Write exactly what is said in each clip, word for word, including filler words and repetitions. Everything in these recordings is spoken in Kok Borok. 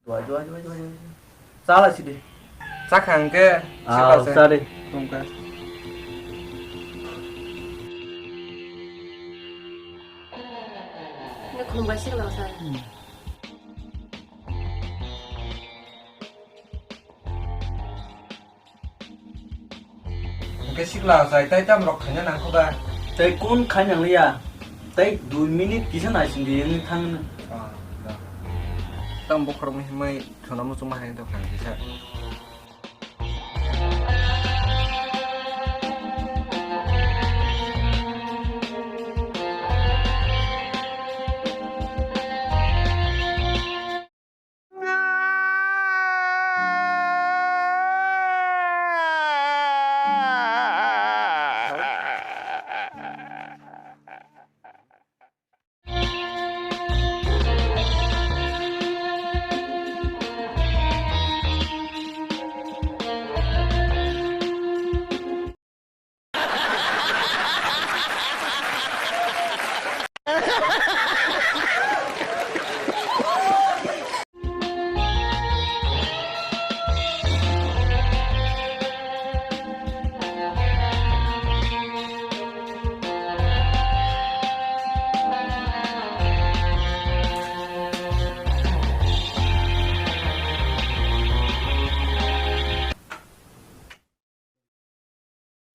Duai, duai, duai, duai, duai. Chala sidi. Chakha hwnkhe, ah, sikla se. Chadi. Tongkha. Ini khumbai sikla sa. Hwnkhe sikla achai, tai tam rok khaina nangkho ba? Tai kun khainang liya? Tai dui minute kisa naising di wngwi thangno. Ah, da. Tam bokhorokno himwi thwna muchungma hai wngtong kha kisa.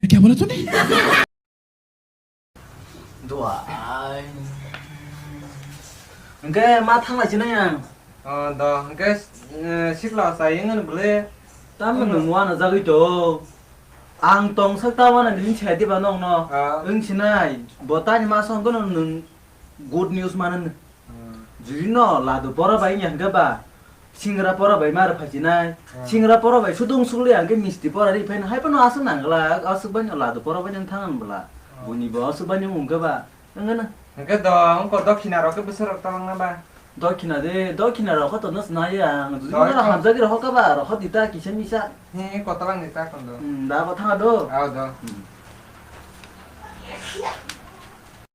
क्या बोला तूने? Duai. Hwnkhe ma thangna sinai ang. Oh, do, hwnkhe, eh, sikla chai wngmani bwle. Tamo nwng uanajagwi to. Ang tongsak ta uanani wngsi hai diba nokno? Ah. Wngsinai. Bo tani ma songkhe nwng good news manani. Hmm. Jurino ladu pora bai wngya hwnkhe ba, singra pora bai ma rwphai chinai. Hmm. Singra pora bai sudung sukli hwnkhe misti pora ri phaino hai phano aswk nangla, aswk bai ladu pora bai nang thang bwla. Hmm. Buini bo aswk bai wngkhe ba, wngkhe na. Hwnkhe do, wngkhe dokhina rok khe bwswk rok talangna ba? Dokhina de, dokhina rok khe tono swnai ya, ang jurino hamjagwi rok khe ba, rok di ta kisa misa. He, kotalang ni ta kondo. Hmm, da bo thang do. Ao do. Hmm.